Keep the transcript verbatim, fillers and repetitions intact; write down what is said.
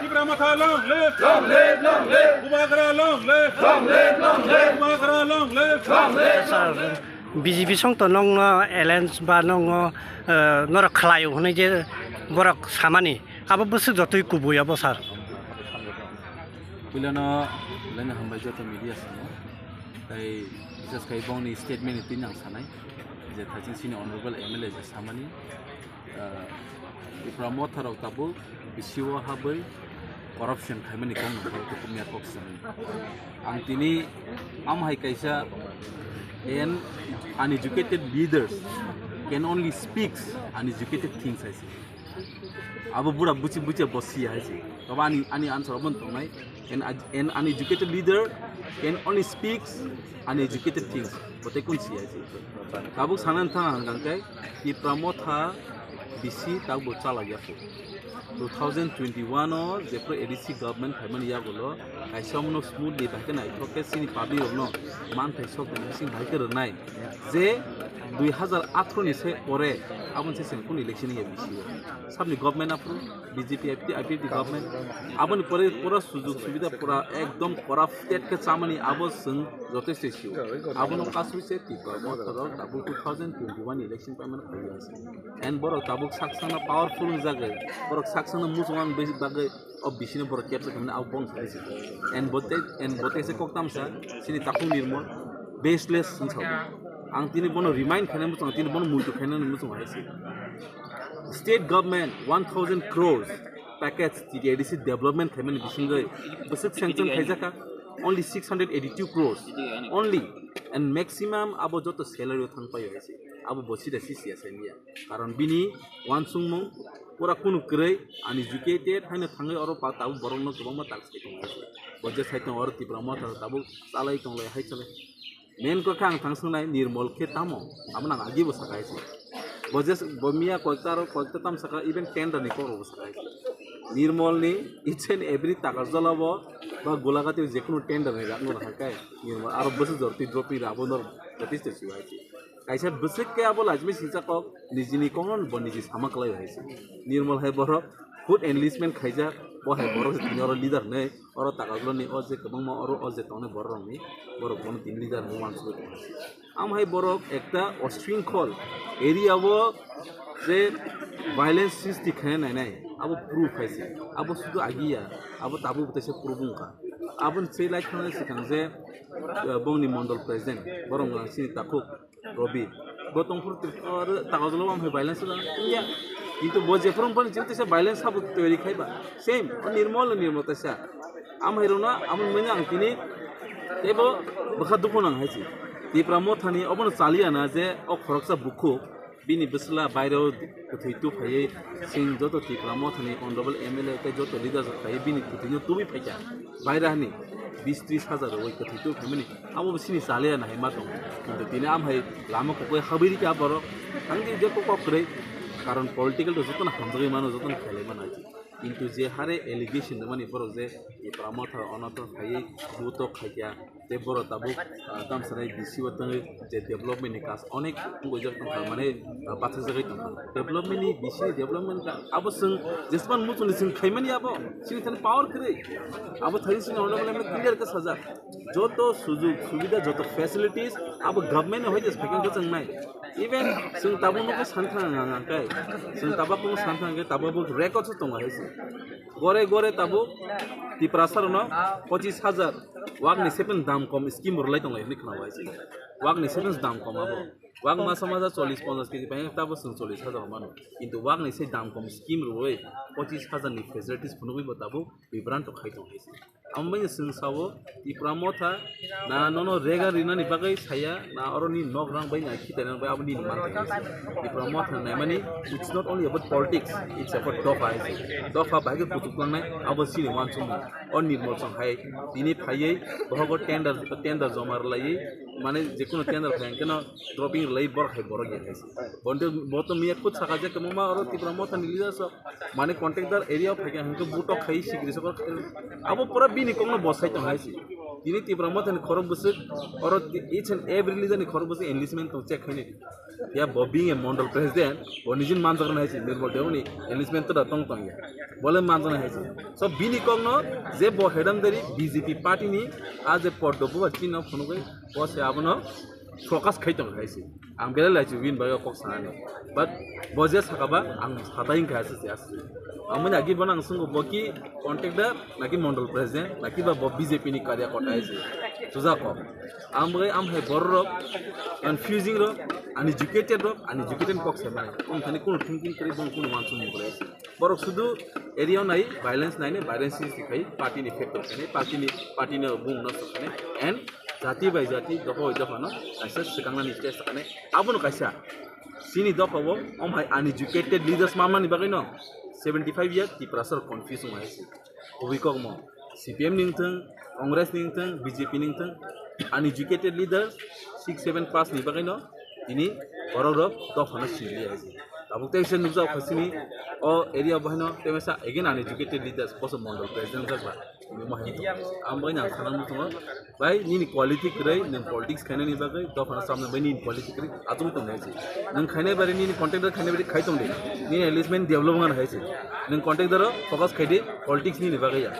Tipra Motha long live! Long live, long live! Bubagra long live! Long live, long live! Bubagra long live! Long live, long live! B J P song to nongno alliance ba nongno, eh, norok khlaio hwnwi je borok samani, abo bwswk jotoi kubui abo, sir? Puilano belai hambai joto media sano. Tai bisas khai bongni statement ni twi nang sanai je thaiching sini honorable M L A je samani, ah, Tipra Motha rok tabuk bisi o habwi corruption khaimani kok nang kok tukumya kok sani. Ang tini am hai kaisa, an uneducated leaders can only speaks uneducated things, I say. Abo bura buchi buchi bo siya hai se. Toba ani, ani answer obo tongnai. An, an uneducated leader can only speaks uneducated things. Bote kun siya hai se. Tabuk sanan thang hang kang kai, Tipra Motha bisi tabuk chala ya ko. Two thousand twenty-one o jepro A D C government phaimani yagulo kaisa mono smoothly bahai khe naithok khe sini public rokno manthai sok tongmani sing bahai khe rwnai. Je dui hazar athro ni se pore aboni se sengkung election ya bisi o sabni government aphuru B J P, I P F T, I P F T government aboni pore pura sujug subida pura ekdom corrupted khe chamani abo chwng jotesto sio. Abono kasui se Tipra Motha rok tabuk two thousand twenty-one election paimani khawi ya se. And borok tabuk saksangno powerful wngjagwi, borok saksangno muchungma bagwi o bisino borok capture khaimani abo bong thani se. And bote, and bote se kok tamsa sini takhuk Nirmol baseless wngsa. Ang tini bono remind khainani muchungo, tini bono muitu khainani muchungo hai se. State government one thousand crores package T T A D C development khaimani bisingwi bwswk sanction khaijakha only six hundred eighty-two crores only, and maximum abo joto salary o thang paio hai se. Abo bo sida si siya sai miya. Karon bini uansukmung pura kunu kwrwi uneducated haino thangwi oro pa tabuk borokno kwbangma taksai tongo hai se. Bo je sai tongo oro Tipra Motha tabuk chalai tonglai hai chalai. Main kok khe ang thang swngnai Nirmol khe tamo? Abo nang agi bo saka hai se. Bo je bo miya koita aro koita tam saka even tender ni kok rok bo saka hai se. Nirmol ni each and every Takarjala bo ba Golagati o jekunu tender ni rang no rang kai Nirmol aro bwswk jor twi droping rabo nor jotista si hai se. Kaisa bwswk khe abo lajimai singcha kok nijini kok no bo niji sama kwlai hai se. Nirmol hai borok food enlistment khaijak, bo hai borok se tini oro leader hinwi, oro Takarjala ni o je kwbangma oro o je tongnai borok rokni, borok bono tini leader hinwi uansugwi tongo. Am hai borok ekta oshrinkhol area o je violence srishti khaina nainai, abo proof hai se, abo sudu agiya, abo tabuk teisa proof wngkha. Aboni se lai thangni swkang je, eh, bongni mondol president, borok wngkha chini takhuk, Robi, bo tongphuru Tripura Takarjala o amhai violence wngya. Kintu bo jephuru wngphani chini teisa violence sabo toyari khaiba. Same, o Nirmol, Nirmol teisa. Amhai rokno, amoni manya ang tini teibo bwkha dukhu nang hai se. Tipra Mothani obono chaliya na je o khoroksa bukhuk bini bwsla baire o kwthwi tu phaiwi chwng joto Tipra Mothani honorable M L A tei joto leaders rok phaiwi bini kwthwino tubui phaikha. Baire hani bis tris hajar rwui kwthwi tu phaimani. Abo bo sini chaliya na hai ma tongo. Kintu tini am hai lama kukui habwi rikha borok. Ang di je kok kwrwi. Karon political to jotono hamjagwi mano, jotono khailai mano. Kintu je hare allegation rwmani borok je Tipra Motha onato khaiwi buto khaikha. Tei borok tabuk, ah, tamsanai B C o tongwi je development ni kaam onek wngwi jak tongkha, mane, ah, bathajagwi tongkha. Development ni, B C ni development ka abo chwng jesman muchungni chwng khaimani abo, chini thani power kwrwi. Abo thani chini honorable M L A clear khe sajak. Joto sujug subida, joto facilities abo government ni hoite phaikhe chwng nai. Even chwng tabuk nokho santhang ang ang kai. Chwng tabuk nokho santhang khe tabuk bo record se tongo hai se. Gore gore tabuk Tiprasa rokno pochis hajar wakni seven dam kom scheme rwlai tonglai hinwi khna bai se. Wakni seven dam kom abo. Wak masa masa chollish ponchash kg pai tabo chwng chollish hajar mano. Kintu wak ni se dam kom scheme rwui pochis hajar ni facilities phunugui bo tabuk bibranto khai tong hai se. Amo bai chwng sao Tipra Motha na nono rega rinani bagwi saya na oro ni nok rang bai na khita nang bai abo ni man thai se. Tipra Motha naimani, it's not only about politics, it's about dopha hai se. Dopha bai khe kuchuk langnai abo sini wansukmung. O Nirmal Song hai tini phaiwi bohogo tender tender joma rwlaiwi mane jekunu tender phai hwnkhe no dropping rwlai borok hai borok ya hai se. Bonte bo to miya khud saka je kwbangma oro Tipra Motha ni leaders rok mane contractor area o phaikha hwnkhe butok khai sikri sokor khai abo pura bini kokno bosai tong hai se. Tini Tipra Motha ni khorok bwswk oro each and every leader ni khorok bwswk enlistment tong check khainai. Ya bo being a mondol president, bo nijin manjak rwna hai se Nirmal Deboni enlistment to da tong tong ya. Bole manjak hai se. So bini kokno je bo hedam dari B J P party ni a je poddo bubar chino phunugwi bo se abono focus khai tong hai se. Ang belai lai se win bai kok sanani. But bo je saka ba ang satai wngkha se se ase. Amoni agi bono ang swngo bo ki contractor naki mondol president naki ba bo B J P ni karya kota hai se. Suja kok. Ang bai am hai borok rok confusing rok uneducated rok uneducated kok se mai. Kung thani kunu thinking kri bong kunu wansuk ni bolai se. Borok sudu area o nai violence nai ne violence ni sikhai party ni factor khainai party ni party ni bung no sakhane and jati bai jati dopha bai dopha no kaisa swkang nani test khainai abono kaisa sini dopha o om hai uneducated leaders mamani bagwi no seventy five year Tiprasa rok confuse wng hai se kubui kok mo C P M ni wngthwng Congress ni wngthwng B J P ni wngthwng uneducated leaders six seven pass ni bagwi no tini borok rok dopha no sili hai se. Tabuk tei se nukjak phaisini o area bo haino tei masa again uneducated leaders boso mondol president jak ba. Ang bai nang sana mutungo bai nini quality kwrwi nang politics khainani bagwi dophano samna bai nini quality kwrwi achuk tong nai se. Nang khainai bari nini contractor khainai bari khai tong di. Nini enlistment develop ngan hai se. Nang contractor o focus khai di politics nini bagwi ya.